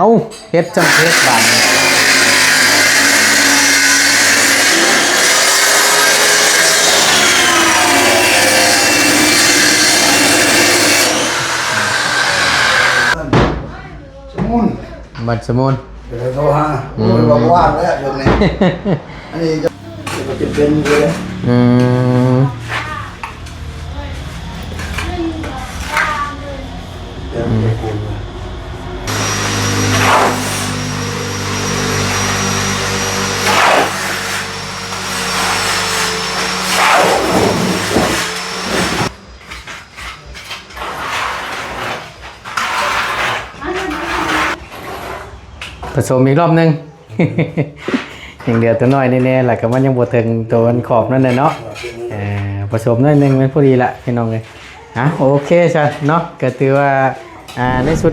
ເອົ້າ ເຮັດຈັ່ງເຮັດບາດນີ້ ສະມຸນ ບັດສະມຸນ ເດີໂທຫາ ອືມ ໂອ້ຍ ວ່າງແລ້ວຊ່ວງນີ້ ອັນນີ້ຈະ ຈະເປັນຢູ່ເດ້ ອືມ. ປະສົມອີກລອບໜຶ່ງ ຍັງເຫຼືອຕົວນ້ອຍແນ່ໆ ແລ້ວກໍມັນຍັງບໍ່ເຖິງຕົວມັນຂອບນັ້ນແຫຼະເນາະ ເອີ ປະສົມໜ້ອຍໜຶ່ງແມ່ນພໍດີລະພີ່ນ້ອງເອີຍ. ອ່ະ ໂອເຄຊັ້ນເນາະ ກໍຖືວ່າ ອ່າ ໃນສຸດ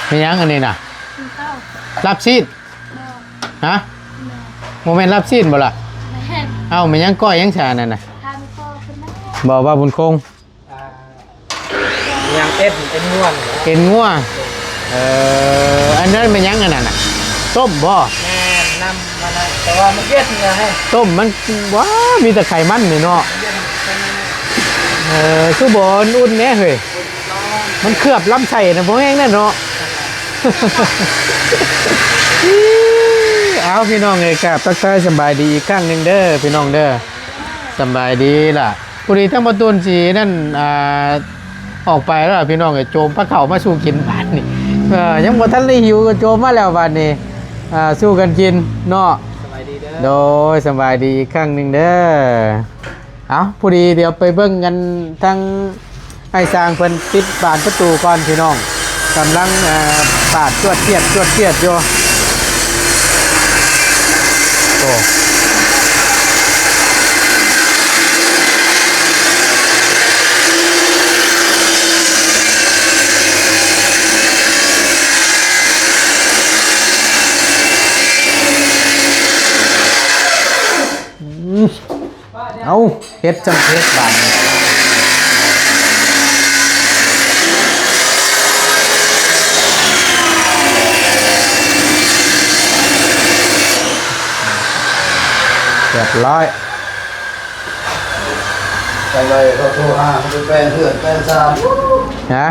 ແມ່ນຫຍັງອັນນີ້ນະ? ກິນເຂົ້າ ລາບຊີ້ນ ບໍ່ ຮະ? ບໍ່ ບໍ່ແມ່ນລາບຊີ້ນບໍ່ລະ? ແມ່ນ ເອົ້າ ແມ່ນຫຍັງ ກ້ອຍຫຍັງຊະອັນນັ້ນນະ? ຖາມພໍ່ເພິ່ນນະ ບໍ່ ວ່າບຸນຄົງ ອ່າ ຫຍັງເອັນ ເອັນງົວ ເອັນງົວ ເອີ ອັນນັ້ນແມ່ນຫຍັງອັນນັ້ນນະ? ຕົ້ມບໍ່? ແມ່ນ ນຳມັນນະ ແຕ່ວ່າມັນເຢັນນະ ຕົ້ມມັນ ວ້າ ມີແຕ່ໄຂມັນນີ້ເນາະ ເອີ ຄືບໍ່ອຸ່ນແດ່ເຮີ້ຍ ມັນເຄືອບລຳໄສ້ນະ ບໍ່ແຮງແນ່ເນາະ ເອົ້າ ພີ່ນ້ອງເອີຍ ກາບທັກທາຍສະບາຍດີອີກຄັ້ງໜຶ່ງເດີ ພີ່ນ້ອງເດີ ສະບາຍດີລະ. ພໍດີທາງບໍ່ຕູນຊິນັ້ນ ອ່າ ອອກໄປແລ້ວພີ່ນ້ອງເອີຍ ໂຈມພາເຂົ້າມາສູ່ກິນບາດນີ້ ເອີ ຍັງບໍ່ທັນໄດ້ຫິວກໍໂຈມມາແລ້ວບາດນີ້ ອ່າ ສູ່ກັນກິນເນາະ ສະບາຍດີເດີ ໂດຍ ສະບາຍດີອີກຄັ້ງໜຶ່ງເດີ. ເອົ້າ ພໍດີດຽວໄປເບິ່ງກັນທາງ ອ້າຍຊ່າງເພິ່ນປິດບານປະຕູກ່ອນພີ່ນ້ອງ ກຳລັງ ເອີ ປາດຈວດຈຽດ ຈວດຈຽດຢູ່ ໂອ້ ອືມ. ເອົ້າ ເຮັດຈັ່ງເຮັດບາດນີ້ ຮຽບຮ້ອຍ ຈັ່ງໃດເຂົາໂທຫາ ເຂົາໄປແປງເຮືອນແປງຊານ ຮະ?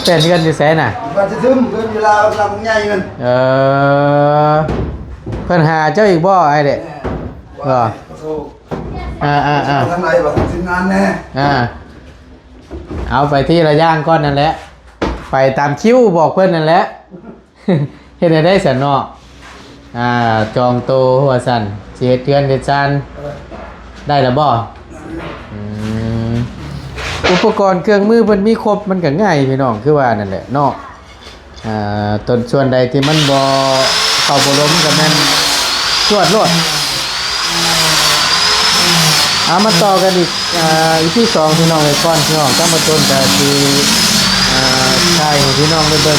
ແປງເຮືອນຢູ່ໃສນະ? ມັນຈະທຶມເຮືອນເວລານຳໃຫຍ່ນັ້ນ ເອີ ເພິ່ນຫາເຈົ້າອີກບໍ່ ອ້າຍເດ? ແມ່ນ ບໍ່ ອາໆໆ ທາງໃດບໍ່ ທີມງານແນ່ ອາ ເອົາໄປທີລະຢ່າງກ່ອນນັ້ນແຫຼະ ໄປຕາມຄິວບອກເພິ່ນນັ້ນແຫຼະ ເຮັດແນວໃດຊັ້ນເນາະ ອາ ຈອງໂຕວ່າຊັ້ນ ຊິເຮັດເຮືອນເຮັດຊານ ເອີ ໄດ້ລະບໍ່? ອືມ ອຸປະກອນເຄື່ອງມືເພິ່ນມີຄົບ ມັນກໍງ່າຍພີ່ນ້ອງ ຄືວ່ານັ້ນແຫຼະເນາະ. ອ່າ ຕົນສ່ວນໃດທີ່ມັນບໍ່ເຂົ້າບໍ່ລົມກໍແມ່ນຈວດໂລດ. ເອົາ ມາຕໍ່ກັນອີກ ອ່າ ອີພີສອງ ພີ່ນ້ອງເອີຍ ກ່ອນຊິອອກຈາກເບື້ອງຕົ້ນກໍຊິ ອ່າ ຖ່າຍໃຫ້ພີ່ນ້ອງໄດ້ເບິ່ງ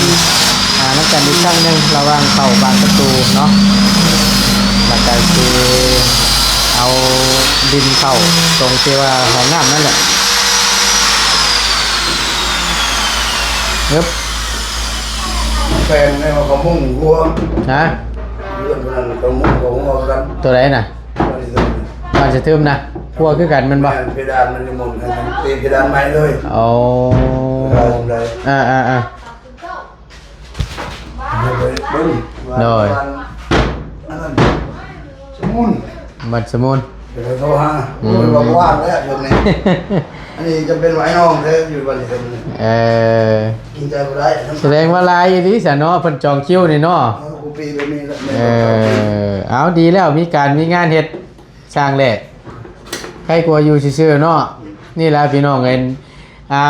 ອ່າ ນຳກັນອີກຄັ້ງໜຶ່ງ ລະຫວ່າງເຂົ້າບານປະຕູເນາະ ແລ້ວກໍຊິເອົາດິນເຂົ້າຕົງທີ່ວ່າຫ້ອງນ້ຳນັ້ນແຫຼະ. ເອີບ ແປງໃນວ່າເຂົາມຸງຫົວ ຮະ? ເຮືອນຜູ້ນັ້ນເຂົາມຸງຫົວຄືກັນ ຕົວໃດນະ? ບ້ານສະທຶມນະ ຄົວຄືກັນແມ່ນບໍ່? ແມ່ນ ເພດານມັນຢູ່ໝົດ ໃຫ້ມັນຕີເພດານໃໝ່ເລີຍ. ໂອ້ ເພດານໃດ? ອ່າໆໆ ໃຫ້ໄປເບິ່ງວ່າ ໂດຍ ບ້ານອັນນັ້ນ ສະມຸນ ບັດສະມຸນ ເດີໂທຫາ ອືມ ໂອ້ຍ ວ່າງແລ້ວຊ່ວງນີ້ ອັນນີ້ຈຳເປັນວ່າອ້າຍນ້ອງແທ້ຢູ່ບ້ານນີ້ ເອີ ກິນໃຈບໍ່ໄດ້ ສະແດງວ່າຫຼາຍອີ່ຫຼີຊະເນາະ ເພິ່ນຈອງຄິວນີ້ເນາະ ເອີ ເອົາ ດີແລ້ວ ມີການມີງານເຮັດ ຊ່າງແຫຼະ ໃຄກວ່າຢູ່ຊື່ໆເນາະ. ນີ້ລະພີ່ນ້ອງເອີຍ ອ່າ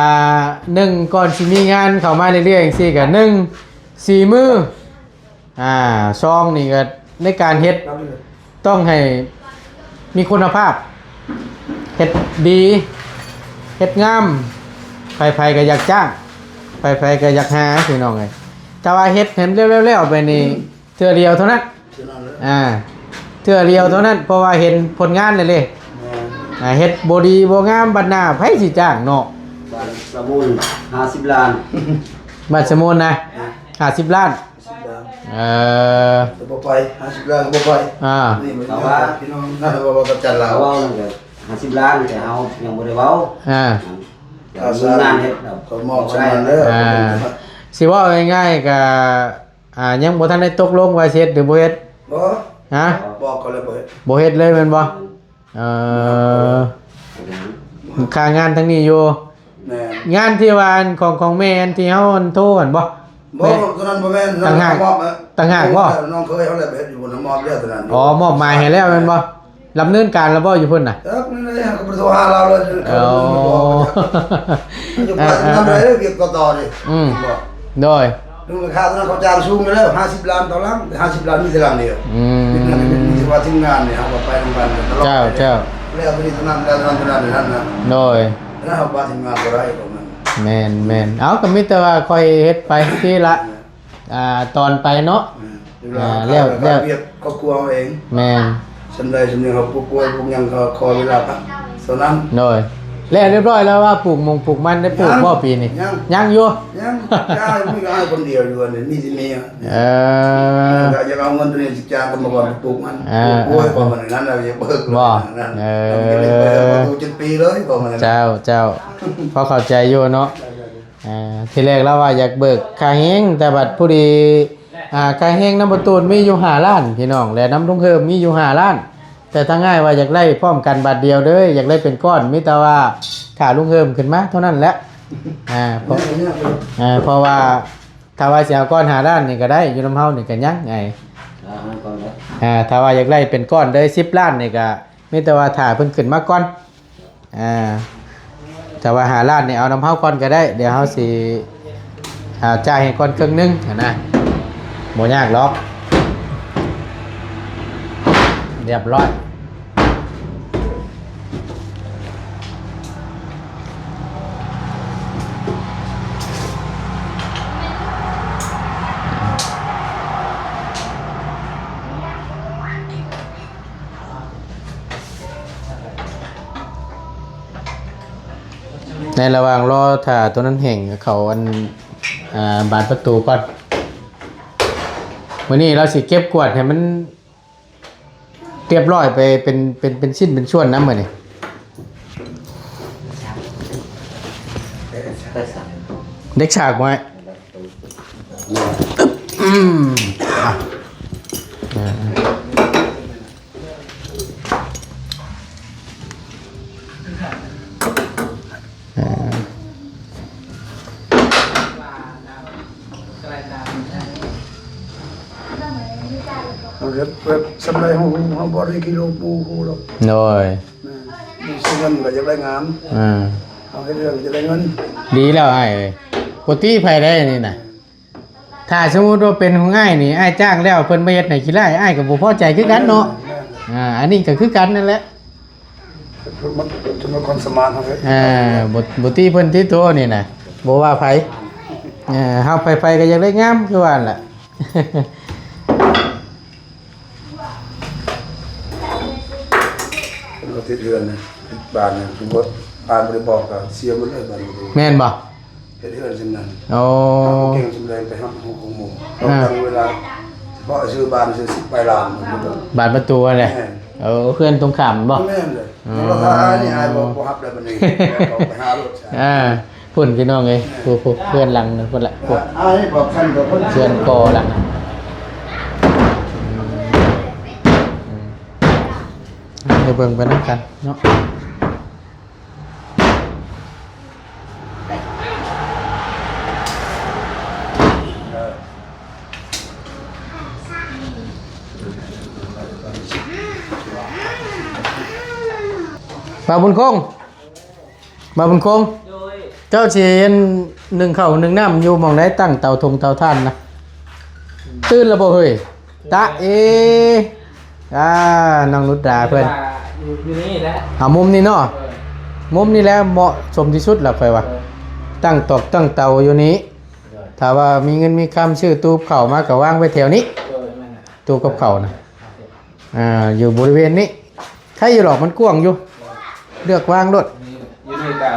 ໜຶ່ງ ກ່ອນຊິມີງານເຂົ້າມາເລື້ອຍໆຈັ່ງຊີ້ກະ ໜຶ່ງ ສີມື ອ່າ ສອງ ນີ້ກໍໃນການເຮັດ ຕ້ອງໃຫ້ມີຄຸນນະພາບ ເຮັດດີ ເຮັດງາມ ໃຜໆກໍຢາກຈ້າງ ໃຜໆກໍຢາກຫາ ພີ່ນ້ອງເອີຍ. ແຕ່ວ່າເຮັດໃຫ້ມັນແລ້ວໆໄປນີ້ ເທື່ອດຽວເທົ່ານັ້ນ ເທົ່ານັ້ນແຫຼະ ອ່າ ເທື່ອດຽວເທົ່ານັ້ນ ເພາະວ່າເຫັນຜົນງານແລ້ວເດ້. ແມ່ນ ອ່າ ເຮັດບໍ່ດີບໍ່ງາມ ບັດໜ້າໃຜຊິຈ້າງເນາະ. ບ້ານສະມູນ ຫ້າສິບລ້ານ ບ້ານສະມູນນະ ຫ້າສິບລ້ານ ຫ້າສິບລ້ານ ເອີ ແຕ່ບໍ່ໄປ ຫ້າສິບລ້ານກໍບໍ່ໄປ. ອ່າ ນີ້ມັນ ແຕ່ວ່າ ພີ່ນ້ອງນະ ເວົ້າກັບຈັນລາວ ເວົ້ານັ້ນກໍຫ້າສິບລ້ານ ແຕ່ເຮົາຍັງບໍ່ໄດ້ເວົ້າ. ອ່າ ແຕ່ມີງານເຮັດແລ້ວ ກໍມອບໃຫ້ມັນເດີ. ອ່າ ຊິເວົ້າງ່າຍໆ ກໍ ອ່າ ຍັງບໍ່ທັນໄດ້ຕົກລົງວ່າຊິເຮັດຫຼືບໍ່ເຮັດ. ບໍ່ ຮະ ບອກເຂົາແລ້ວບໍ່ເຮັດ ບໍ່ເຮັດເລີຍແມ່ນບໍ່? ເອີ ຄ່າງານທາງນີ້ຢູ່. ແມ່ນ ງານທີ່ວ່າອັນຂອງ ຂອງແມ່ອັນທີ່ເຮົາອັນໂທຫັ້ນບໍ່? ບໍ່ ຕົວນັ້ນບໍ່ແມ່ນ ຕ່າງຫາກ ມອບ ຕ່າງຫາກບໍ່? ນ້ອງເຂີຍເຮົາແຫຼະໄປເຮັດຢູ່ພຸ້ນ ມອບແລ້ວຕົວນັ້ນ. ອໍ ມອບໝາຍໃຫ້ແລ້ວແມ່ນບໍ່? ດຳເນີນການແລ້ວບໍ່ຢູ່ພຸ້ນນະ? ຈັກແນວໃດ ເຮົາກໍບໍ່ໄດ້ໂທຫາລາວເລີຍ. ອໍ ຢູ່ໄປນຳໃດວຽກຕໍ່ໆນີ້. ອືມ ບໍ່ ໂດຍ ເລື່ອງລາຄາຕົວນັ້ນເຂົາຈ້າງສູງຢູ່ແລ້ວ ຫ້າສິບລ້ານຕໍ່ຫຼັງ ແຕ່ຫ້າສິບລ້ານມີແຕ່ຫຼັງດຽວ. ອືມ ມີແຕ່ວ່າທີມງານນີ້ເຮົາກໍໄປນຳກັນຕະຫຼອດ. ເຈົ້າ ເຈົ້າ ແລ້ວຕົວນີ້ຕົວນັ້ນ ແລ້ວຕົວນັ້ນຕົວນັ້ນນັ້ນນະ. ໂດຍ ແລ້ວເຮົາວ່າທີມງານບໍ່ໄດ້ຂອງມັນ. ແມ່ນໆ ເອົາ ກໍມີແຕ່ວ່າຄ່ອຍເຮັດໄປຊີ້ລະ ອ່າ ຕອນໄປເນາະ. ແມ່ນ ເວລາ ອ່າ ແລ້ວ ແລ້ວ ວຽກຄອບຄົວເຮົາເອງ. ແມ່ນ ສ່ຳໃດສ່ຳໜຶ່ງ ເຮົາປູກກ້ວຍປູກຫຍັງ ກໍຂໍເວລາພັກເທົ່ານັ້ນ. ໂດຍ ແລ້ວຮຽບຮ້ອຍແລ້ວວ່າປູກມົງປູກມັນໄດ້ປູກບໍ່ປີນີ້? ຍັງ ຍັງຢູ່ ຍັງ ຈ້າງມີອ້າຍຄົນດຽວຢູ່ ອັນນີ້ມີແຕ່ເມຍ. ເອີ ຢາກເອົາເງິນຕົວນີ້ຊິຈ້າງກຳມະກອນປູກມັນ ເອີ ປູກກ້ວຍ ເອີ ປະມານນັ້ນແຫຼະ ຢາກເບີກ ບໍ່ ນັ້ນ ເອີ ເອົາໄປເລີຍ ເບີກເອົາເຈັດປີເລີຍ ປະມານນັ້ນ. ເຈົ້າ ເຈົ້າ ພໍເຂົ້າໃຈຢູ່ເນາະ. ອ່າ ທີແລກລາວວ່າຢາກເບີກຄ່າແຮງ ແຕ່ບັດພໍດີ ອ່າ ຄ່າແຮງນຳປະຕູນມີຢູ່ຫ້າລ້ານພີ່ນ້ອງ ແລະ ນຳລຸງເຮີມມີຢູ່ຫ້າລ້ານ ແຕ່ທາງອ້າຍວ່າຢາກໄດ້ພ້ອມກັນບາດດຽວເດີ ຢາກໄດ້ເປັນກ້ອນ ມີແຕ່ວ່າຖ້າລຸງເຮີມຂຶ້ນມາເທົ່ານັ້ນແຫຼະ. ອ່າ ເພາະ ອ່າ ເພາະວ່າຖ້າວ່າຊິເອົາກ້ອນຫ້າລ້ານນີ້ກໍໄດ້ ຢູ່ນຳເຮົານີ້ກໍຍັງໄງ. ອ່າ ຖ້າວ່າຢາກໄດ້ເປັນກ້ອນເດີ ສິບລ້ານນີ້ກໍມີແຕ່ວ່າຖ້າເພິ່ນຂຶ້ນມາກ່ອນ. ອ່າ ແຕ່ວ່າຫ້າລ້ານນີ້ເອົານຳເຮົາກ່ອນກໍໄດ້ ດຽວເຮົາຊິ ອ່າ ຈ່າຍໃຫ້ກ່ອນເຄິ່ງໜຶ່ງຫັ້ນນະ ບໍ່ຍາກດອກ. ຮຽບຮ້ອຍ. ໃນລະຫວ່າງລໍຖ້າໂຕນັ້ນແຫ້ງ ເຂົາອັນ ອ່າ ບານປະຕູກ່ອນ. ມື້ນີ້ລາວຊິເກັບກວາດໃຫ້ມັນຮຽບຮ້ອຍໄປເປັນ ເປັນ ເປັນຊິ້ນເປັນສ່ວນນຳມື້ນີ້. ເດັກສາກໄວ້. ອືມ ອ່າ ອ່າ ເຮົາເຮັດແບບສ່ຳໃດເຮົາ ເຮົາບໍ່ໄດ້ກິໂລປູໂຄດອກ. ໂດຍ. ແມ່ນ ມີເງິນກໍຢາກໄດ້ງາມ. ອ່າ ເຮົາເຮັດເລື່ອງຈະໄດ້ເງິນ. ດີແລ້ວອ້າຍເອີຍ ບໍ່ຕິໃຜໄດ້ນີ້ນະ. ຖ້າສົມມຸດວ່າເປັນຂອງອ້າຍນີ້ ອ້າຍຈ້າງແລ້ວເພິ່ນມາເຮັດໃຫ້ຂີ້ລ້າຍ ອ້າຍກໍບໍ່ພໍໃຈຄືກັນເນາະ. ແມ່ນ ອ່າ ອັນນີ້ກໍຄືກັນນັ້ນແຫຼະ. ເພິ່ນມາ ເພິ່ນມາຄວາມສາມາດເຮົາເດ້. ອ່າ ບໍ່ ບໍ່ຕິເພິ່ນຕິໂຕນີ້ນະ ບໍ່ວ່າໃຜ. ເອີ ເຮົາໃຜໆກໍຢາກໄດ້ງາມຄືວ່າຫັ້ນແຫຼະ. ເພິ່ນກໍຕິດເຮືອນນະ ຕິດບ້ານນະ ສົມມຸດອ້າຍບໍ່ໄດ້ບອກກໍເສຍໝົດເລີຍບ້ານ. ແມ່ນບໍ່? ເຮັດເຮືອນສ່ຳນັ້ນ. ໂອ້ ເຮົາບໍ່ເກັ່ງສ່ຳໃດໄປຮັບຮູ້ຂອງໝູ່. ເຮົາຕັ້ງເວລາສະເພາະຊື້ບ້ານຊື້ສິບປາຍລ້ານ. ບານປະຕູຫັ້ນແຫຼະ. ແມ່ນ. ໂອ້ ເຮືອນຕົງຂ້າມບໍ່? ແມ່ນເລີຍ. ອືມ ລາຄານີ້ອ້າຍບໍ່ ບໍ່ຮັບແລ້ວບັດນີ້ ເຂົາໄປຫາໂລດ. ອ່າ ພຸ້ນພີ່ນ້ອງເອີຍ ຜູ້ ຜູ້ເຮືອນຫຼັງນັ້ນພຸ້ນລະ ຜູ້ ອ້າຍບອກຄັນກໍເພິ່ນ ເຮືອນກໍຫຼັງນັ້ນ. ອືມ ອືມ ໃຫ້ເບິ່ງໄປນຳກັນເນາະ. ບ່າວບຸນຄົງ ບ່າວບຸນຄົງ ໂດຍ ເຈົ້າຊິເຮັດໜຶ້ງເຂົ້າໜຶ້ງນ້ຳຢູ່ໝ່ອງໃດ? ຕັ້ງເຕົາທົງເຕົາຖ່ານນະ ຕື່ນແລ້ວບໍ່ເຮີ້ຍ? ຕະເອ ອ່າ ນ້ອງນຸດດາເພິ່ນ ຢູ່ ຢູ່ນີ້ແຫຼະ ເອົາມຸມນີ້ເນາະ. ເອີ ມຸມນີ້ແຫຼະເໝາະສົມທີ່ສຸດລະຂ້ອຍວ່າ. ໂດຍ ຕັ້ງຕອກຕັ້ງເຕົາຢູ່ນີ້. ໂດຍ ຖ້າວ່າມີເງິນມີຄຳຊື້ຕູ້ກັບເຂົ້າມາກໍວາງໄວ້ແຖວນີ້. ໂດຍ ແມ່ນລະ ຕູ້ກັບເຂົ້ານະ. ອ່າ ຢູ່ບໍລິເວນນີ້ ໃຄຢູ່ດອກ ມັນກວ້າງຢູ່. ໂດຍ ເລືອກວາງໂລດ. ຢູ່ນີ້ກໍ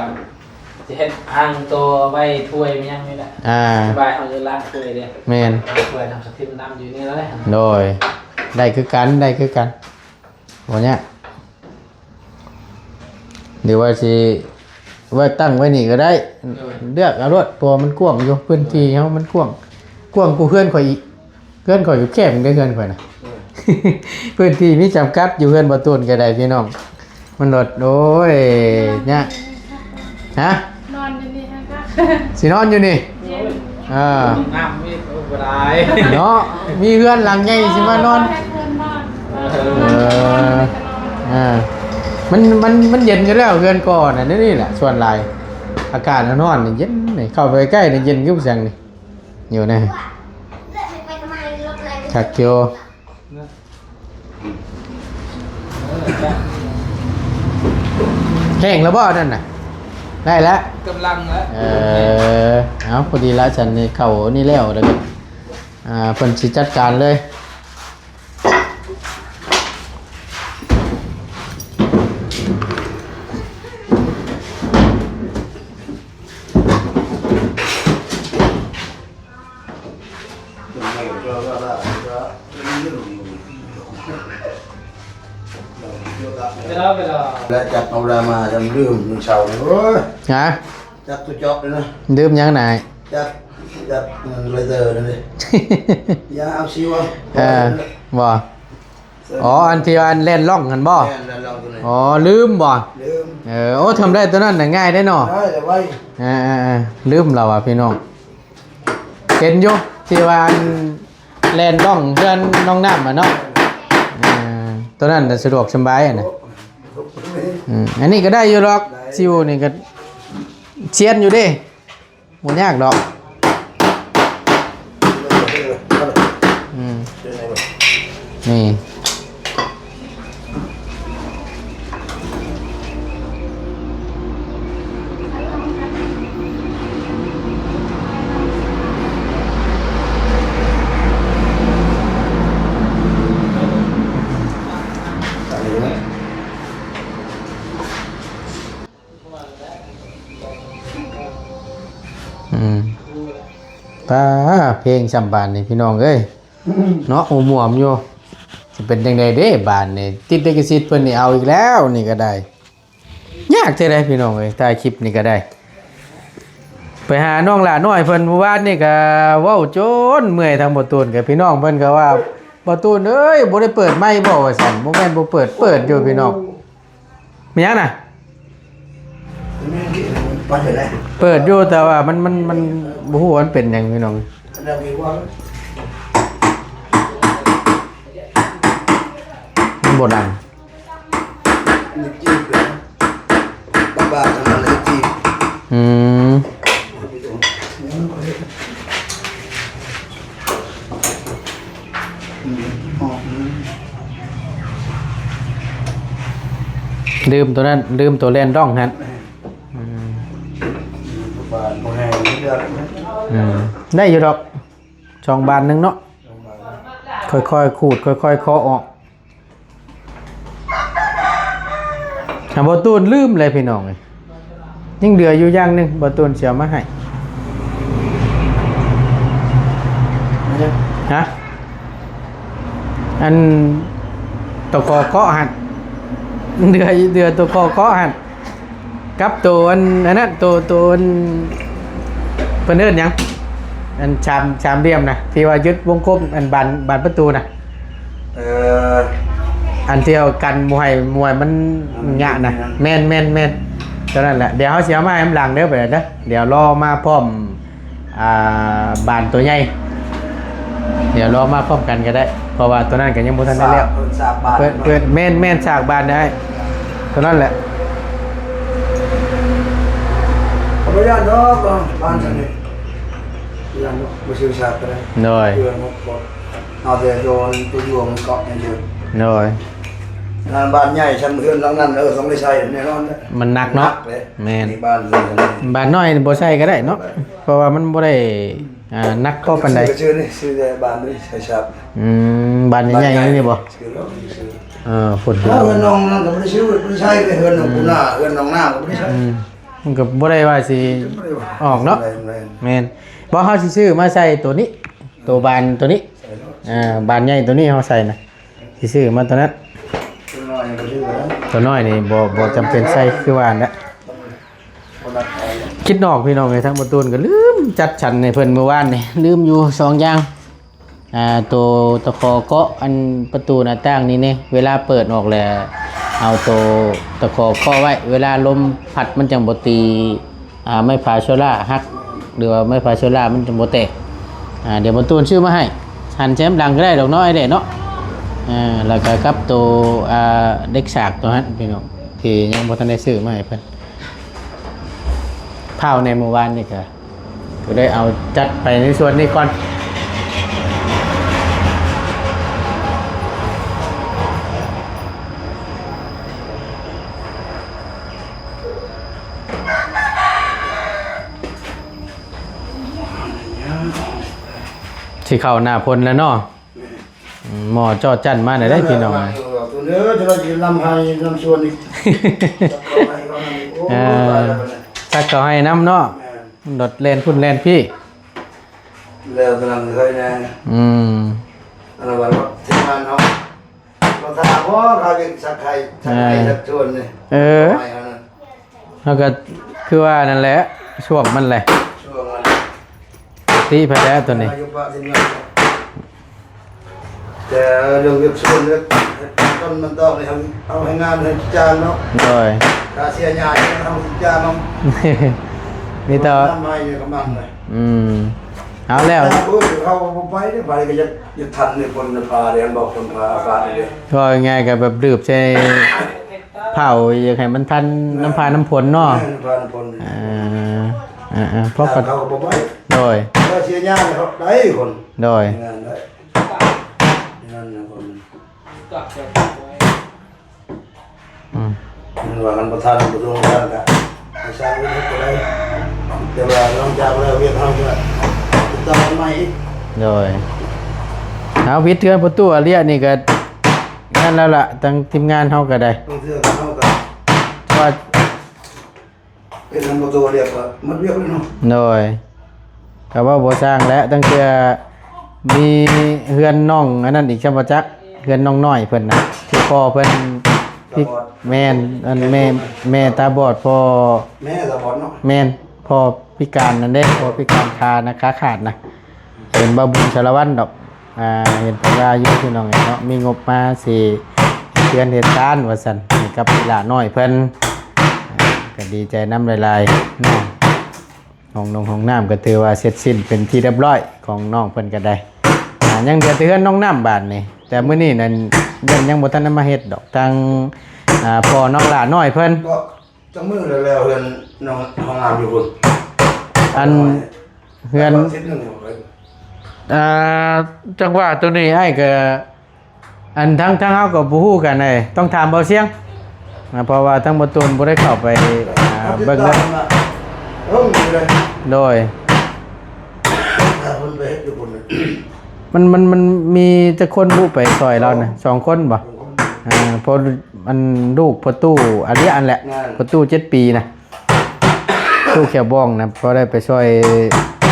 ຊິເຮັດອ່າງຕໍ່ໄວ້ຖ້ວຍແມ່ນຫຍັງນີ້ແຫຼະ. ອ່າ ສະບາຍ ເຮົາຈະລ້າງຖ້ວຍເດ້. ແມ່ນ ລ້າງຖ້ວຍ ນ້ຳສະທິມນ້ຳຢູ່ນີ້ເລີຍ. ໂດຍ ໄດ້ຄືກັນ ໄດ້ຄືກັນ ບໍ່ຍາກ. ຫຼືວ່າຊິໄວ້ຕັ້ງໄວ້ນີ້ກໍໄດ້. ໂດຍ ເລືອກເອົາໂລດ ເພາະວ່າມັນກວ້າງຢູ່ ພື້ນທີ່ເຮົາມັນກວ້າງ ກວ້າງກວ່າເຮືອນຂ້ອຍອີກ. ເຮືອນຂ້ອຍກໍແຄບເດ້ ເຮືອນຂ້ອຍນະ. ໂດຍ ພື້ນທີ່ມີຈຳກັດ ຢູ່ເຮືອນບໍ່ຕູນກໍໄດ້ພີ່ນ້ອງ. ມັນໂດດ ໂອ້ຍ ຍາກ. ຮະ? ນອນຢູ່ນີ້ຫັ້ນກະ ຊິນອນຢູ່ນີ້? ເຢັນ. ເອີ ຫ້ອງນ້ຳມີ ໂອ້ ບໍ່ໄດ້ເນາະ ມີເຮືອນຫຼັງໃຫຍ່ຊິມານອນ. ເອີ ເອີ ມັນ ມັນ ມັນເຢັນຢູ່ແລ້ວ ເຮືອນກໍນະ. ນີ້ແຫຼະ ສ່ວນຫຼາຍອາກາດຮ້ອນໆນີ້ເຢັນ. ນີ້ເຂົ້າໄປໃກ້ນີ້ເຢັນຄືຫຍັງນີ້ ຢູ່ນະ. ຄັກຢູ່. ແຫ້ງແລ້ວບໍ່ອັນນັ້ນນະ? ໄດ້ແລ້ວ ກຳລັງແລ້ວ. ເອີ ເອົາ ພໍດີລະ ສັນນີ້ເຂົ້ານີ້ແລ້ວ ແລ້ວກໍ ອ່າ ເພິ່ນຊິຈັດການເລີຍ. ແລ້ວຈັບເອົາເວລາມາຈະດື່ມມື້ເຊົ້ານີ້. ໂອ້ຍ ຮະ? ຈັບຕົວເຈາະເລີຍນະ. ດື່ມຫຍັງນາຍ? ຈັບ ຈັບ ເອີ ເລເຕີນັ້ນເດ້. ຢ່າເອົາຊິວເອົາ. ເອີ ບໍ່. ອໍ ອັນທີ່ວ່າອັນແລ່ນລ່ອງຫັ້ນບໍ່? ແມ່ນ ແລ່ນລ່ອງຕົວນີ້. ອໍ ລືມບໍ່? ລືມ. ເອີ ໂອ້ ທຳໄດ້ຕົວນັ້ນນະ ງ່າຍເດ້ເນາະ. ໄດ້ແລ້ວໄວ. ເອີໆໆ ລືມແລ້ວວ່າພີ່ນ້ອງ. ເຫັນຢູ່ ທີ່ວ່າອັນແລ່ນລ່ອງເຮືອນນ້ອງນ້ຳຫັ້ນເນາະ. ເອີ ຕົວນັ້ນນະສະດວກສະບາຍຫັ້ນນະ. ໂອ້ ອືມ ອັນນີ້ກໍໄດ້ຢູ່ດອກ. ໄດ້. ຊິວນີ້ກໍຊຽນຢູ່ເດ້. ບໍ່ຍາກດອກ. ອືມ ນີ້. ອືມ ປ້າ ເພງຊ່ຳບາດນີ້ພີ່ນ້ອງເອີຍ ເນາະ ຫົວໝວມຢູ່. ຊິເປັນຈັ່ງໃດເດ້ບາດນີ້ ຕິດລິຂະສິດເພິ່ນນີ້ ເອົາອີກແລ້ວນີ້ກໍໄດ້. ຍາກແທ້ໃດພີ່ນ້ອງເອີຍ ຖ່າຍຄລິບນີ້ກໍໄດ້. ໄປຫານ້ອງຫຼ້ານ້ອຍເພິ່ນມື້ວານນີ້ກໍເວົ້າຈົນເມື່ອຍ ທາງບໍ່ຕູນກໍ ພີ່ນ້ອງເພິ່ນກໍວ່າ ບໍ່ຕູນເອີຍ ບໍ່ໄດ້ເປີດໄມບໍ່ ວ່າຊັ້ນ. ບໍ່ແມ່ນບໍ່ເປີດ ເປີດຢູ່ພີ່ນ້ອງ. ແມ່ນຫຍັງນະ? ເປີດຢູ່ ແຕ່ວ່າມັນ ມັນ ມັນບໍ່ຮູ້ວ່າມັນເປັນຫຍັງພີ່ນ້ອງ. ມັນບໍ່ດັງ. ອືມ ລືມຕົວນັ້ນ ລືມຕົວແລ່ນລ່ອງຫັ້ນ. ອືມ ອືມ ໄດ້ຢູ່ດອກ ສອງບານໜຶ່ງເນາະ. ຄ່ອຍໆຂູດ ຄ່ອຍໆເຄາະອອກ. ຫາ ບໍ່ຕູນລືມເລີຍພີ່ນ້ອງເອີຍ. ຍັງເຫຼືອຢູ່ຢ່າງໜຶ່ງ ບໍ່ຕູນຊິເອົາມາໃຫ້. ຮະ? ອັນຕົວຄໍເຄາະຫັ້ນ ເຫຼືອ ເຫຼືອຕົວຄໍເຄາະຫັ້ນ ກັບໂຕອັນ ອັນນັ້ນ ໂຕ ໂຕອັນ ເພິ່ນເອີ້ນຫຍັງ ອັນສາມ ສາມຫຼ່ຽມນະ ທີ່ວ່າຍຶດວົງກົບ ອັນບານ ບານປະຕູນະ. ເອີ ອັນທີ່ເອົາກັນບໍ່ໃຫ້ ບໍ່ໃຫ້ມັນ ມັນຍະນະ. ແມ່ນ ແມ່ນ ແມ່ນ ຕົວນັ້ນແຫຼະ. ດຽວເຮົາຊິເອົາມາໃຫ້ນຳຫຼັງເດີ ບາດນີ້ເດີ. ດຽວລໍມາພ້ອມ ອ່າ ບານຕົວໃຫຍ່ ດຽວລໍມາພ້ອມກັນກໍໄດ້ ເພາະວ່າຕົວນັ້ນກໍຍັງບໍ່ທັນໄດ້ແລ້ວ. ເພິ່ນສາກບານ ເພິ່ນ ເພິ່ນ ແມ່ນ ແມ່ນ ສາກບານໄດ້ ຕົວນັ້ນແຫຼະ. ບໍ່ຢ້ານດອກ ບານຊັ້ນນີ້ ຢ້ານດອກ ບໍ່ຊື່ສາກກໍໄດ້. ໂດຍ ເພື່ອມັນກໍ ເອົາແຕ່ໂດນຕົວຢູ່ມັນເກາະຢ່າງດຽວ. ໂດຍ ງານບ້ານໃຫຍ່ຊ່ຳເຮືອນຫຼັງນັ້ນ ເອີ ຕ້ອງໄດ້ໃຊ້ແນ່ນອນແຫຼະ ມັນໜັກເນາະ. ແມ່ນ ບ້ານ ບ້ານນ້ອຍບໍ່ໃສ່ກໍໄດ້ເນາະ ເພາະວ່າມັນບໍ່ໄດ້ ອ່າ ໜັກພໍປານໃດ. ຊື່ນີ້ ຊື່ແຕ່ບ້ານນີ້ໃສ່ຊາບ. ອືມ ບ້ານໃຫຍ່ໆນີ້ບໍ່? ຊື່ແລ້ວ ຊື່ ເອີ ພຸ້ນ ເຮືອນນ້ອງນັ້ນກໍບໍ່ໄດ້ຊື້ ບໍ່ໄດ້ໃຊ້ເລີຍ ເຮືອນນ້ອງ ອືມ ປູນາ ເຮືອນນ້ອງນາກໍບໍ່ໄດ້ໃຊ້. ອືມ ມັນກໍບໍ່ໄດ້ວ່າຊິ ບໍ່ໄດ້ວ່າ ອອກເນາະ. ແມ່ນໆ ແມ່ນ ບໍ່ ເຮົາຊິຊື້ມາໃສ່ໂຕນີ້ ໂຕບານໂຕນີ້ ໃສ່ເນາະ ເອີ ບານໃຫຍ່ໂຕນີ້ເຮົາໃສ່ນະ ຊິຊື້ມາໂຕນັ້ນ. ໂຕນ້ອຍກໍຊື້ກໍໄດ້ ໂຕນ້ອຍນີ້ບໍ່ ບໍ່ຈຳເປັນໃສ່ ຄືວ່າຫັ້ນແຫຼະ. ຄິດນອກພີ່ນ້ອງເອີຍ ທາງປະຕູນກໍລືມຈັດສັນໃຫ້ເພິ່ນມື້ວານນີ້ ລືມຢູ່ສອງຢ່າງ ອ່າ ໂຕຕະຂໍເກາະອັນປະຕູໜ້າຕ່າງນີ້ແນ່ ເວລາເປີດອອກແລ້ວເອົາໂຕຕະຂໍເກາະໄວ້ ເວລາລົມພັດມັນຈັ່ງບໍ່ຕີ ອ່າ ໄມ້ພາໂຊລາຫັກ ຫຼືວ່າໄມ້ພາໂຊລາມັນຈັ່ງບໍ່ແຕກ. ອ່າ ດຽວປະຕູນຊື້ມາໃຫ້ ຫັນແຈມຫຼັງກໍໄດ້ດອກເນາະ ອ້າຍແດດເນາະ. ອ່າ ແລ້ວກໍກັບໂຕ ອ່າ ເຫຼັກສາກໂຕນັ້ນພີ່ນ້ອງ ທີ່ຍັງບໍ່ທັນໄດ້ຊື້ມາໃຫ້ເພິ່ນ. ພ້າວໃນມື້ວານນີ້ກະ ກໍໄດ້ເອົາຈັດໄປໃນສ່ວນນີ້ກ່ອນ. ຊິເຂົ້າໜ້າຝົນແລ້ວເນາະ. ໝໍ້ເຈາະຈັ້ນມາແນວໃດພີ່ນ້ອງ? ເອີ ຈັກເຂົ້າໄຮ່ນຳເນາະ ລົດແລ່ນພຸ້ນແລ່ນພີ້ ແລ້ວກຳລັງເຄີຍແນ່. ອືມ ອັນວ່າລົດທີມງານເຮົາ ບໍ່ຖ້າບໍ່ ເຂົາເຮັດສັກໄຮ່ ສັກໄຮ່ສັກສວນນີ້. ເອີ ເຮົາກໍຄືວ່ານັ້ນແຫຼະ ຊ່ວງມັນແຫຼະ ຊ່ວງມັນ ຕິໄປແລ້ວຕົວນີ້. ແຕ່ເລື່ອງວຽກສ່ວນເລື່ອງຕົ້ນມັນຕອກນີ້ ເຮົາ ເຮົາໃຫ້ງານໃຫ້ຈ້າງເນາະ. ໂດຍ ຄ່າເສຍຫຍ້າເຮົາຈ້າງເນາະ. ມີແຕ່ ນຳໃຫ້ກຳລັງເລີຍ. ອືມ ເອົາແລ້ວ ເຮົາບໍ່ໄປເດ້ ໄປກໍຢາກ ຢາກທັນໃນຝົນພາເດ້ ບອກຝົນພາອາກາດເດ້. ເວົ້າງ່າຍໆ ກໍແບບດື່ມໃສ່ ເຜົາ ຢາກໃຫ້ມັນທັນ ແມ່ນ ນ້ຳຟ້ານ້ຳຝົນເນາະ. ແມ່ນ ນ້ຳຟ້ານ້ຳຝົນ. ເອີ ເອີໆ ເພາະ ເຂົາກໍບໍ່ໄປ. ໂດຍ ເສຍຫຍ້າເຂົາໄດ້ຄົນ. ໂດຍ ງານໄດ້ ງານນະຄົນ. ອືມ ແມ່ນວ່າຄັນບໍ່ທັນ ບໍ່ລົງທັນກະໃຫ້ຊ່າງອື່ນເຮັດກໍໄດ້ ແຕ່ວ່າຫຼັງຈາກແລ້ວວຽກເຮົາກະຕິດຕໍ່ກັນໃໝ່ອີກ. ໂດຍ ເຮົາວິດເຮືອນປະຕູອາເລຍນີ້ກະ ງານແລ້ວລະ ທາງທີມງານເຮົາກະໄດ້ ເຮັດໃຫ້ປະຕູອາເລຍກະໝົດວຽກແລ້ວເນາະ. ໂດຍ ກະເວົ້າບໍ່ຊ່າງແຫຼະ ຕັ້ງແຕ່ມີເຮືອນນ້ອງອັນນັ້ນອີກ ຊ່ຳບໍ່ຈັກ ເຮືອນນ້ອງນ້ອຍເພິ່ນນະ ທີ່ພໍ່ເພິ່ນ ຕາບອດ ແມ່ນ ອັນແມ່ ແມ່ຕາບອດ ພໍ່ ແມ່ຕາບອດເນາະ. ແມ່ນ ພໍ່ພິການນັ້ນເດ້ ພໍ່ພິການຂານະ ຂາຂາດນະ ເປັນບ່າວບຸນສາລະວັນດອກ. ອ່າ ເຫັນເພິ່ນວ່າຢູ່ພີ່ນ້ອງເອີຍເນາະ ມີງົບມາຊິເຮັດເຮືອນເຮັດຊານວ່າຊັ້ນ ໃຫ້ກັບອີ່ຫຼ້ານ້ອຍເພິ່ນ ກໍດີໃຈນຳຫຼາຍໆເນາະ. ຫ້ອງນົງຫ້ອງນ້ຳກໍຖືວ່າເສັດສິ້ນເປັນທີ່ຮຽບຮ້ອຍຂອງນ້ອງເພິ່ນກໍໄດ້. ອ່າ ຍັງເຫຼືອແຕ່ເຮືອນນ້ອງນ້ຳບາດນີ້ ແຕ່ມື້ນີ້ນັ້ນຍັງ ຍັງບໍ່ທັນໄດ້ມາເຮັດດອກ ທາງ ອ່າ ພໍ່ນ້ອງຫຼ້ານ້ອຍເພິ່ນ. ຈັກມື້ແລ້ວ ແລ້ວເຮືອນນ້ອງ ຫ້ອງນ້ຳຢູ່ພຸ້ນ? ອັນເຮືອນ ອາທິດໜຶ່ງ ອ່າ ຈັງຫວະໂຕນີ້ອ້າຍກໍ ອັນທາງ ທາງເຮົາກໍບໍ່ຮູ້ກັນເດ້ ຕ້ອງຖາມເບົາຊຽງ ເພາະວ່າທາງເບົາຕູນບໍ່ໄດ້ເຂົ້າໄປ ອ່າ ເບິ່ງເລີຍ. ໂດຍ ມັນ ມັນ ມັນມີຈັກຄົນບຸໄປຊ່ອຍລາວນະ? ສອງຄົນບໍ? ອ່າ ເພາະ ອັນລູກພໍ່ຕູ້ອາເລຍຫັ້ນແຫຼະ ພໍ່ຕູ້ເຈັດປີນະ ຕູ້ແຂວບອງນະ ພໍໄດ້ໄປຊ່ອຍ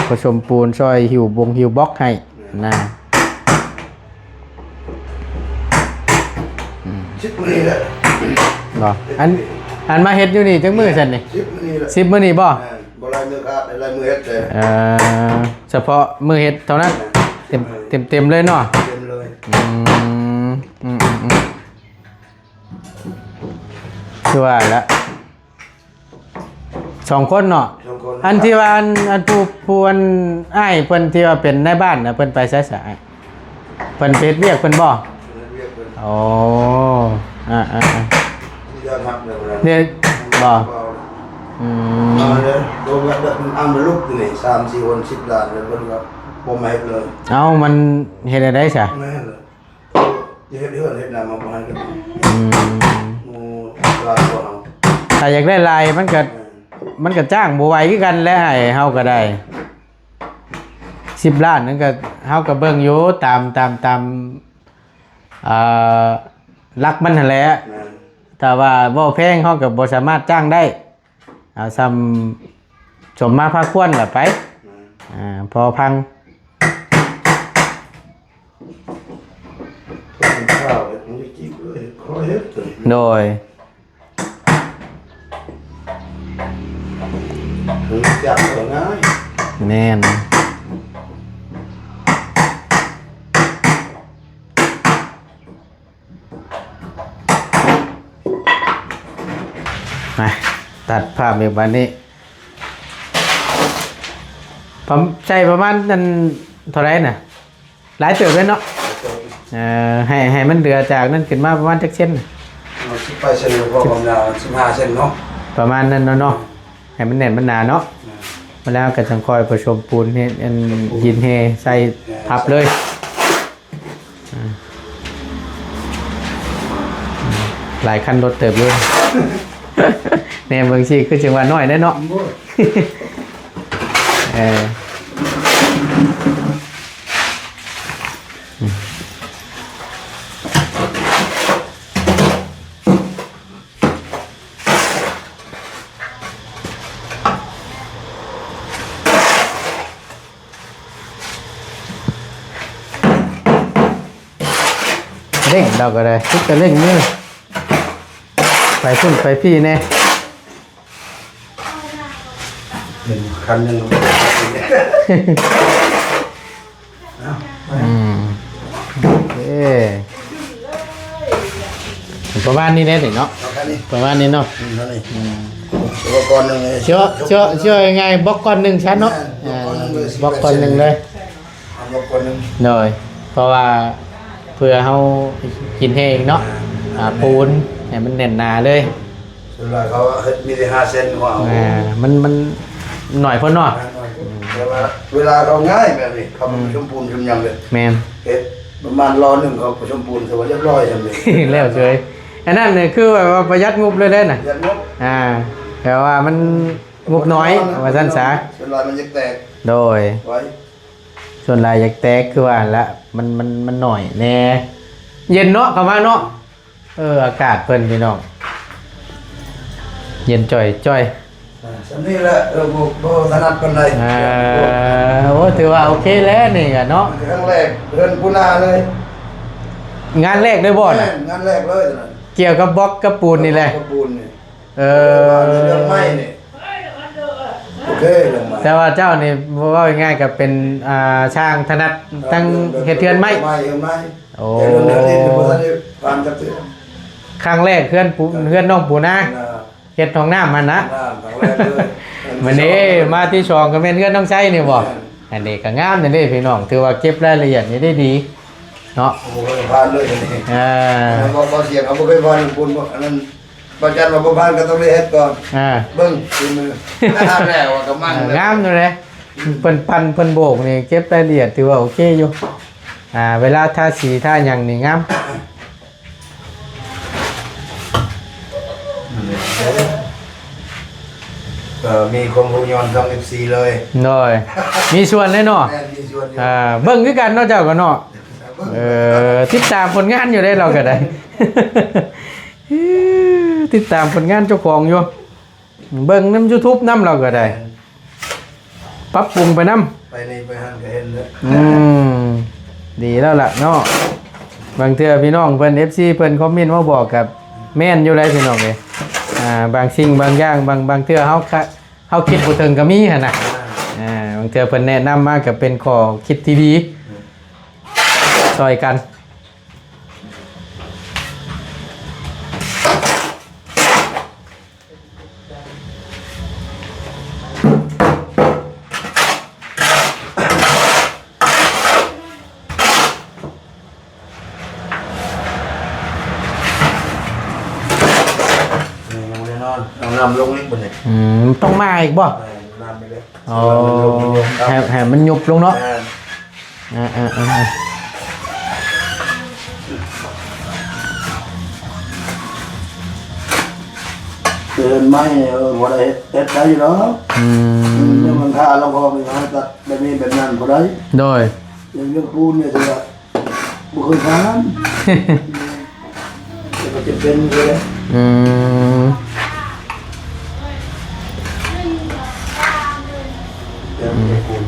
ຜະສົມປູນ ຊ່ອຍຫິ້ວບົງຫິ້ວບລັອກໃຫ້ນະ. ອືມ ສິບມື້ນີ້ແຫຼະ ບໍ່? ອັນ ອັນມາເຮັດຢູ່ນີ້ຈັກມື້ຊັ້ນນີ້? ສິບມື້ນີ້ແຫຼະ ສິບມື້ນີ້ບໍ່? ແມ່ນ ບໍ່ໄລ່ມື້ຂາດ ໄລ່ມື້ເຮັດເລີຍ. ເອີ ສະເພາະມື້ເຮັດເທົ່ານັ້ນ ເຕັມ ເຕັມເລີຍເນາະ? ເຕັມເລີຍ. ອືມ ອືມ ອືມ ອືມ ຄືວ່າລະ ສອງຄົນເນາະ? ສອງຄົນ. ອັນທີ່ວ່າ ອັນ ອັນຜູ້ ຜູ້ ອັນ ອ້າຍເພິ່ນທີ່ວ່າເປັນນາຍບ້ານນະ ເພິ່ນໄປໃສຊະ? ເພິ່ນໄປເຮັດວຽກເພິ່ນບໍ່? ເຮັດວຽກເພິ່ນ. ໂອ້ ອ່າໆໆ ຍອມຮັບແລ້ວ ເຮັດບໍ່? ອືມ ເອົາເລີຍ ບໍ່ແບບ ແບບເອົາມາລຸກນີ້ ສາມສີ່ຄົນ ສິບລ້ານ ແລ້ວເພິ່ນກໍບໍ່ມາເຮັດເລີຍ. ເອົ້າ ມັນເຮັດແນວໃດຊະ? ແມ່ນ. ຈະເຮັດເຮືອນເຮັດນາມາບໍ່ໃຫ້ກັນ ອືມ ໝູ່ຫຼາຍກວ່າເຮົາ ຖ້າຢາກໄດ້ຫຼາຍມັນກະ ແມ່ນ ມັນກະຈ້າງບໍ່ໄຫວຄືກັນແຫຼະ ໃຫ້ເຮົາກະໄດ້ ສິບລ້ານນັ້ນກະ ເຮົາກະເບິ່ງຢູ່ຕາມ ຕາມ ຕາມ ອ່າ ຫຼັກມັນຫັ້ນແຫຼະ ແມ່ນ ຖ້າວ່າເວົ້າແພງເຮົາກະບໍ່ສາມາດຈ້າງໄດ້ ເອົາຊ່ຳສົມມາພາຄວນລະໄປ ແມ່ນ ອ່າ ພໍຟັງ ເຮັດກິນເຂົ້າ ເຮັດຫຍັງໄດ້ກິນເລີຍ ເຮັດ ຂໍເຮັດໂດຍ ຮູ້ຈັກກໍງ່າຍ ແມ່ນ. ມາ ຕັດພາບອີກບາດນີ້ ປະ ໃສ່ປະມານນັ້ນເທົ່າໃດນະ? ຫຼາຍເຕີບເລີຍເນາະ ເອີ ໃຫ້ ໃຫ້ມັນເຫຼືອຈາກນັ້ນຂຶ້ນມາປະມານຈັກເຊັນ? ເອົາ ສິບປາຍເຊັນ ພໍປະມານ ສິບຫ້າເຊັນເນາະ ປະມານນັ້ນເນາະ ເນາະ ໃຫ້ມັນແໜ້ນມັນໜາເນາະ ແມ່ນ ແລ້ວກໍຈັ່ງຄ່ອຍປະສົມປູນເຮັດອັນຫີນແຮ່ໃສ່ ແມ່ນ ພັບເລີຍ ອ່າ ຫຼາຍຄັນລົດເຕີບຢູ່ ແນມເບິ່ງຊິຄືຈັ່ງວ່ານ້ອຍແດ່ເນາະ ໂອ້ຍ ເອີ ເລັ່ງ ລາວກໍໄດ້ ຕິດແຕ່ເລັ່ງມື ໄປພຸ້ນໄປພີ້ແດ່ ເຫັນຄັນໜຶ່ງ ເອົາ ອືມ ໂອເຄ ປະມານນີ້ແຫຼະນີ້ເນາະ ເອົາແຄ່ນີ້ ປະມານນີ້ເນາະ ອືມ ເທົ່ານີ້ ອືມ ອຸປະກອນໜຶ່ງເລີຍ ເຊື່ອ ເຊື່ອ ເຊື່ອງ່າຍໆ ບລັອກກ້ອນໜຶ່ງຊັ້ນເນາະ ແມ່ນ ບລັອກກ້ອນໜຶ່ງເລີຍ ອ່າ ບລັອກກ້ອນໜຶ່ງເລີຍ ເອົາບລັອກກ້ອນໜຶ່ງ ໂດຍ ເພາະວ່າເພື່ອເຮົາກິນແຮງເນາະ ອ່າ ອ່າ ປູນໃຫ້ມັນແໜ້ນໜາເລີຍ ສ່ວນຫຼາຍເຂົາເຮັດມີແຕ່ຫ້າເຊັນ ເຂົາເອົາ ອ່າ ມັນ ມັນໜ້ອຍໂພດເນາະ ໜ້ອຍໂພດ ອືມ ແຕ່ວ່າເວລາເຂົາງ່າຍແບບນີ້ ເຂົາ ອືມ ປະສົມປູນປະສົມຫຍັງເລີຍ ແມ່ນ ເຮັດປະມານລໍ້ໜຶ່ງ ເຂົາປະສົມປູນ ຖືວ່າລຽບຮ້ອຍຊັ້ນເລີຍ ແລ້ວເສີຍ ອັນນັ້ນນີ້ຄືວ່າປະຢັດງົບເລີຍເດ້ນະ ປະຢັດງົບ ອ່າ ແຕ່ວ່າມັນງົບໜ້ອຍ ປະຢັດງົບ ວ່າຊັ້ນສາ ສ່ວນຫຼາຍມັນຢາກແຕກ ໂດຍ ໄວ ສ່ວນຫຼາຍຢາກແຕກຄືວ່າຫັ້ນລະ ມັນ ມັນ ມັນໜ້ອຍແດ່ ເຢັນເນາະ ເຂົ້າມາເນາະ ເອີ ອາກາດເພິ່ນພີ່ນ້ອງ ເຢັນຈ່ອຍໆ ອ່າ ສ່ຳນີ້ແຫຼະ ເອີ ບໍ່ ບໍ່ຖະໜັດປານໃດ ອ່າ ໂອ້ ຖືວ່າໂອເຄແລ້ວນີ້ກະເນາະ ຄັ້ງແລກເຮືອນປູນາເລີຍ ງານແລກເລີຍບໍ່ນະ? ແມ່ນ ງານແລກເລີຍ ກ່ຽວກັບບລັອກກັບປູນນີ້ແຫຼະ ບລັອກກັບປູນນີ້ ເອີ ເລື່ອງໄມ້ນີ້ ໂອເຄ ເລື່ອງໄມ້ ແຕ່ວ່າເຈົ້ານີ້ເວົ້າງ່າຍໆ ກໍເປັນ ອ່າ ຊ່າງຖະໜັດ ອ່າ ທັງເລື່ອງ ເຮັດເຮືອນໄມ້ ເລື່ອງໄມ້ ເຮືອນໄມ້ ໂອ້ ແຕ່ເລື່ອງເຮືອນນີ້ບໍ່ທັນໄດ້ຜ່ານຈັກເທື່ອ ຄັ້ງແລກເຮືອນປູ ອ່າ ເຮືອນນ້ອງປູນາ ອ່າ ເຮັດຫ້ອງນ້ຳຫັ້ນນະ ອ່າ ຄັ້ງແລກເລີຍ ມື້ນີ້ມາທີສອງກໍແມ່ນເຮືອນນ້ອງໄຊນີ້ບໍ່? ແມ່ນ ອັນນີ້ກໍງາມນີ້ເດ້ພີ່ນ້ອງ ຖືວ່າເກັບລາຍລະອຽດນີ້ໄດ້ດີເນາະ ໂອ້ຍ ຜ່ານເລີຍ ອ່າ ບໍ່ ບໍ່ສຽງ ເຮົາບໍ່ເຄີຍຜ່ານປູນ ອັນນັ້ນ ບໍ່ຈັນວ່າບໍ່ຜ່ານກໍຕ້ອງໄດ້ເຮັດກ່ອນ ອ່າ ເບິ່ງຝີມື ແລ້ວກໍມັ່ງ ເອີ ແລ້ວ ງາມຢູ່ເດ້ ເພິ່ນປັ້ນເພິ່ນໂບກນີ້ເກັບລາຍລະອຽດຖືວ່າໂອເຄຢູ່ ອ່າ ເວລາທາສີທາຫຍັງນີ້ງາມ ເອີ ມີຄວາມຮູ້ຍ້ອນທາງ ເອັຟຊີ ເລີຍ ໂດຍ ມີສ່ວນເລີຍເນາະ ແມ່ນ ມີສ່ວນຢູ່ ອ່າ ເບິ່ງຄືກັນເນາະ ເຈົ້າກໍເນາະ ເອີ ຕິດຕາມຜົນງານຢູ່ເດ້ ລາວກໍໄດ້ ຕິດຕາມຜົນງານເຈົ້າຂອງຢູ່ ເບິ່ງນຳ YouTube ນຳ ລາວກໍໄດ້ ປັບປຸງໄປນຳ ໄປນີ້ໄປຫັ້ນກໍເຫັນເດີ ອືມ ດີແລ້ວລະເນາະ ບາງເທື່ອພີ່ນ້ອງເພິ່ນ ເອັຟຊີ ເພິ່ນຄອມເມັນມາບອກກໍແມ່ນຢູ່ໄດ໋ ພີ່ນ້ອງເອີຍ ອ່າ ບາງສິ່ງບາງຢ່າງ ບາງ ບາງເທື່ອເຮົາ ເຮົາຄິດບໍ່ເຖິງກໍມີຫັ້ນນະ ອ່າ ບາງເທື່ອເພິ່ນແນະນຳມາກໍເປັນຂໍ້ຄິດທີ່ດີ ຊ່ອຍກັນ ນີ້ຍັງບໍ່ໄດ້ນອນ ເອົານ້ຳລົງອີກບັດນີ້ ອືມ ຕ້ອງມາອີກບໍ່? ແມ່ນ ນ້ຳນີ້ເດ້ ອໍ ໃຫ້ ໃຫ້ມັນຍຸບລົງເນາະ ແມ່ນ ອ່າໆ ເດີນໄມ້ ເອີ ບໍ່ໄດ້ເຮັດ ເຮັດໄດ້ຢູ່ດອກ. ອືມ ເລື່ອງຫຼັງຄາລຳພອງນີ້ ເຮົາຕັດແບບນີ້ແບບນັ້ນບໍ່ໄດ້. ໂດຍ ເລື່ອງ ເລື່ອງປູນນີ້ ຖືວ່າບໍ່ເຄີຍຜ່ານ ແຕ່ກໍຈຳເປັນຢູ່ເດ້. ອືມ ແຕ່ມັນບໍ່ປູນ.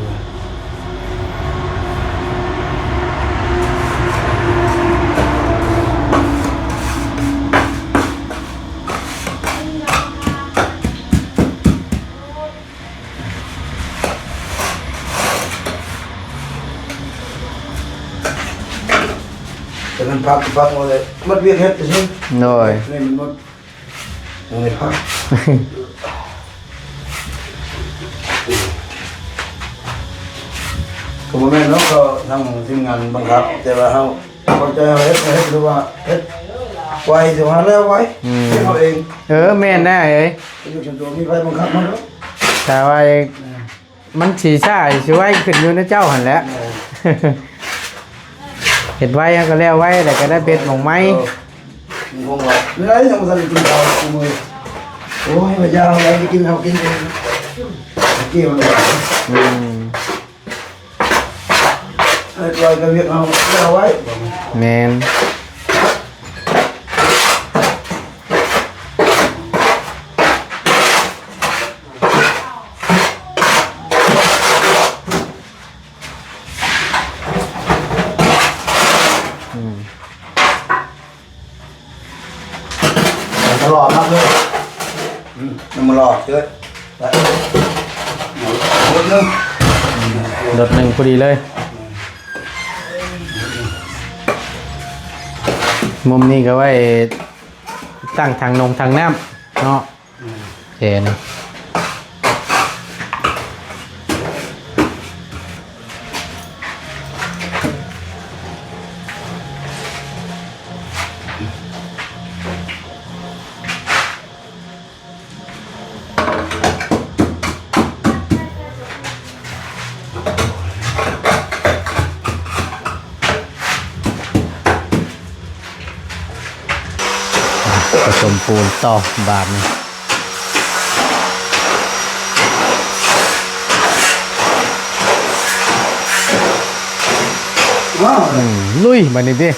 ແຕ່ມັນພັກ ພັກໝົດເລີຍ ໝົດວຽກເຮັດຊື່. ໂດຍ ນີ້ມັນໝົດ ຍັງໄດ້ພັກ ກໍບໍ່ແມ່ນເນາະ ກໍທາງທີມງານບັງຄັບ ແຕ່ວ່າເຮົາ ເຂົ້າໃຈເຮົາເຮັດ ເຮັດ ຫຼືວ່າເຮັດໄວ ຊິວ່າແລ້ວໄວ. ອືມ ເຮັດເຮົາເອງ. ເອີ ແມ່ນນະເອີຍ ຢູ່ສ່ວນຕົວ ມີໃຜບັງຄັບເຮົາດອກ ແຕ່ວ່າ ອືມ ມັນຊິຊ້າຊິໄວ ຂຶ້ນຢູ່ນຳເຈົ້າຫັ້ນແຫຼະ. ແມ່ນ ເຮັດໄວເຮົາກໍແລ້ວໄວ ແລ້ວກໍໄດ້ເປັດໝົງໃໝ່. ເອີ ມັນຄົງວ່າ ໄດ້ ຍັງບໍ່ທັນໄດ້ກິນເຂົ້າມື້. ໂອ້ຍ ວ່າຢ່າເອົາໄວ້ໄປກິນເຂົ້າກິນເອງ ກ່ຽວເລີຍ. ອືມ ເຮັດໄວ້ກໍວຽກເຮົາເອົາໄວ້. ແມ່ນ ອືມ. ມັນຕະຫຼອດມາກເລີຍ. ອືມ ນ້ຳມັນຫຼອດເກີນ. ໄປ ລົດໜຶ່ງ ລົດໜຶ່ງພໍດີເລີຍ. ມຸມນີ້ກໍໄວ້ຕັ້ງຖັງນົງຖັງນ້ຳເນາະ. ແກນ ປະສົມປູນຕໍ່ບາດນີ້. ວ້າວ ອືມ ລຸຍບາດນີ້ຕິ.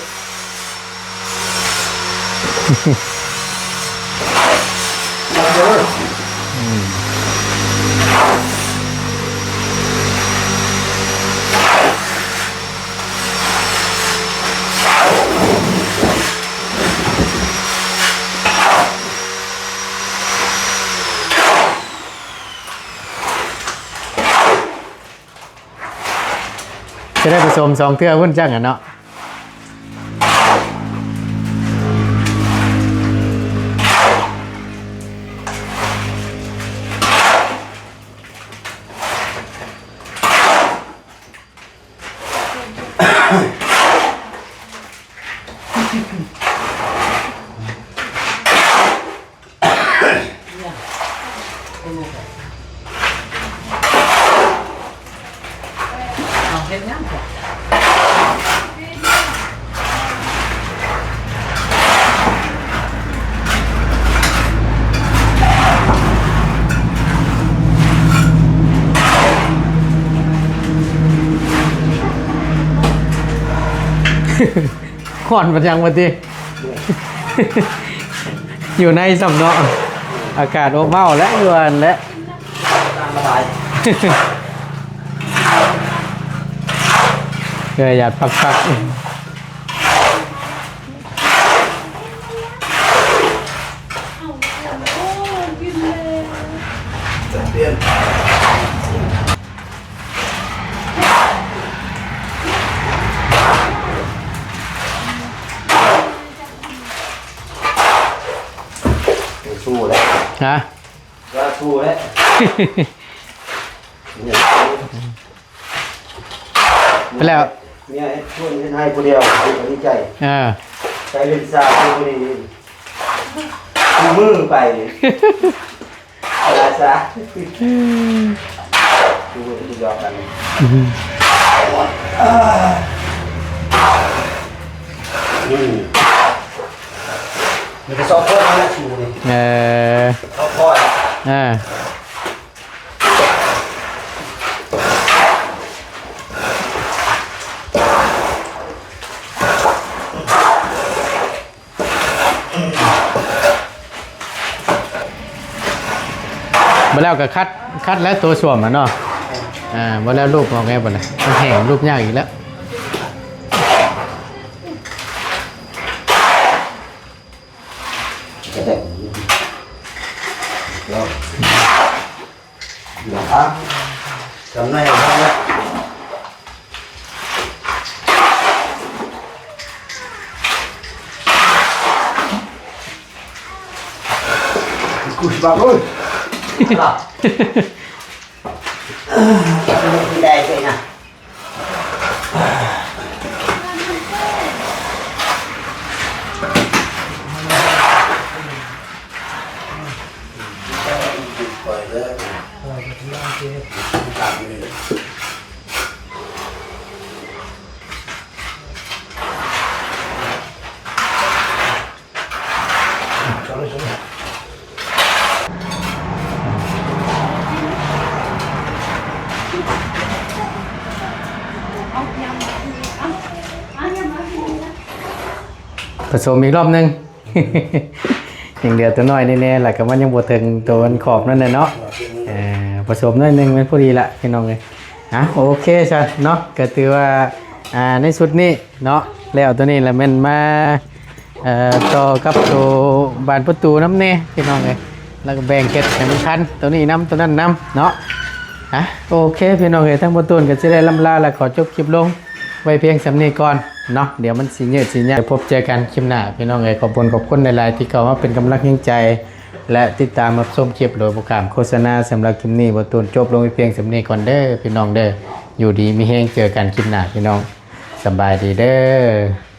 ຈະໄດ້ປະສົມສອງເທື່ອພຸ້ນຈັ່ງຫັ້ນເນາະ. ເອົາເຮັດຫຍັງ? ຮ້ອນປານຫຍັງວະຕິ? ຢູ່ໃນຊ້ຳເນາະ ອາກາດອົບອ້າວແຫຼະ ຢູ່ຫັ້ນແຫຼະ ເພື່ອຢາກພັກໆ. ສູ້ແລ້ວ ຮະ? ວ່າສູ້ແລ້ວ ໄປແລ້ວ ເມຍເຮັດສວນເຮັດໄຮ່ຜູ້ດຽວ ດີໃຈ ເອີ ໃຊ້ເວລາຜູ້ນີ້ ມື້ໄປ ລາຊາ ອືມ ຄື ຄືຢອກກັນ ອືມ ອືມ ມັນກໍຊອບເພິ່ນນັ້ນແຫຼະ ຊູນີ້ ເອີ ຊອບ ເຮົາກໍຂັດ ຂັດແລ້ວໂຕສ້ວມນະເນາະ. ອ່າ ບໍ່ແລ້ວລູບອອກແລ້ວ ບັດນີ້ມັນແຫ້ງ ລູບຍາກອີກແລ້ວ. ເນາະ ເນາະ ອ່ະ ຈຳໜ້າຍເອົາເນາະ. ກູຊິບາກໂອ້ຍ ໄດ້ເລີຍນະ. ຜະສົມອີກລອບໜຶ່ງ ຍັງເຫຼືອຕົວນ້ອຍນີ້ແດ່ ແລ້ວກໍມັນຍັງບໍ່ເຖິງຕົວອັນຂອບນັ້ນແຫຼະເນາະ. ເອີ ຜະສົມໜ້ອຍໜຶ່ງແມ່ນພໍດີລະ ພີ່ນ້ອງເອີຍ. ອ່ະ ໂອເຄຊັ້ນເນາະ ກໍຖືວ່າ ອ່າ ໃນຊຸດນີ້ເນາະ ແລ້ວຕົວນີ້ລະແມ່ນມາ ເອີ ຕໍ່ກັບໂຕບານປະຕູນຳແດ່ ພີ່ນ້ອງເອີຍ. ແລ້ວກໍແບ່ງເຮັດໃຫ້ມັນທັນ ຕົວນີ້ນຳ ຕົວນັ້ນນຳເນາະ. ອ່ະ ໂອເຄ ພີ່ນ້ອງເອີຍ ທາງບໍ່ຕູນກໍຊິໄດ້ລ່ຳລາ ແລະ ຂໍຈົບຄລິບລົງໄວ້ພຽງສ່ຳນີ້ກ່ອນເນາະ. ດຽວມັນຊິຍືດຊິຍາວ ພົບເຈີກັນຄລິບໜ້າ ພີ່ນ້ອງເອີຍ. ຂອບຄຸນ ຂອບຄຸນຫຼາຍໆ ທີ່ເຂົ້າມາເປັນກຳລັງແຮງໃຈ ແລະ ຕິດຕາມຮັບຊົມຄລິບໂດຍບໍ່ຂ້າມໂຄສະນາ. ສຳລັບຄລິບນີ້ ບໍ່ຕູນຈົບລົງໄວ້ພຽງສ່ຳນີ້ກ່ອນເດີ ພີ່ນ້ອງເດີ. ຢູ່ດີມີແຮງ ເຈີກັນຄລິບໜ້າ ພີ່ນ້ອງ. ສະບາຍດີເດີ.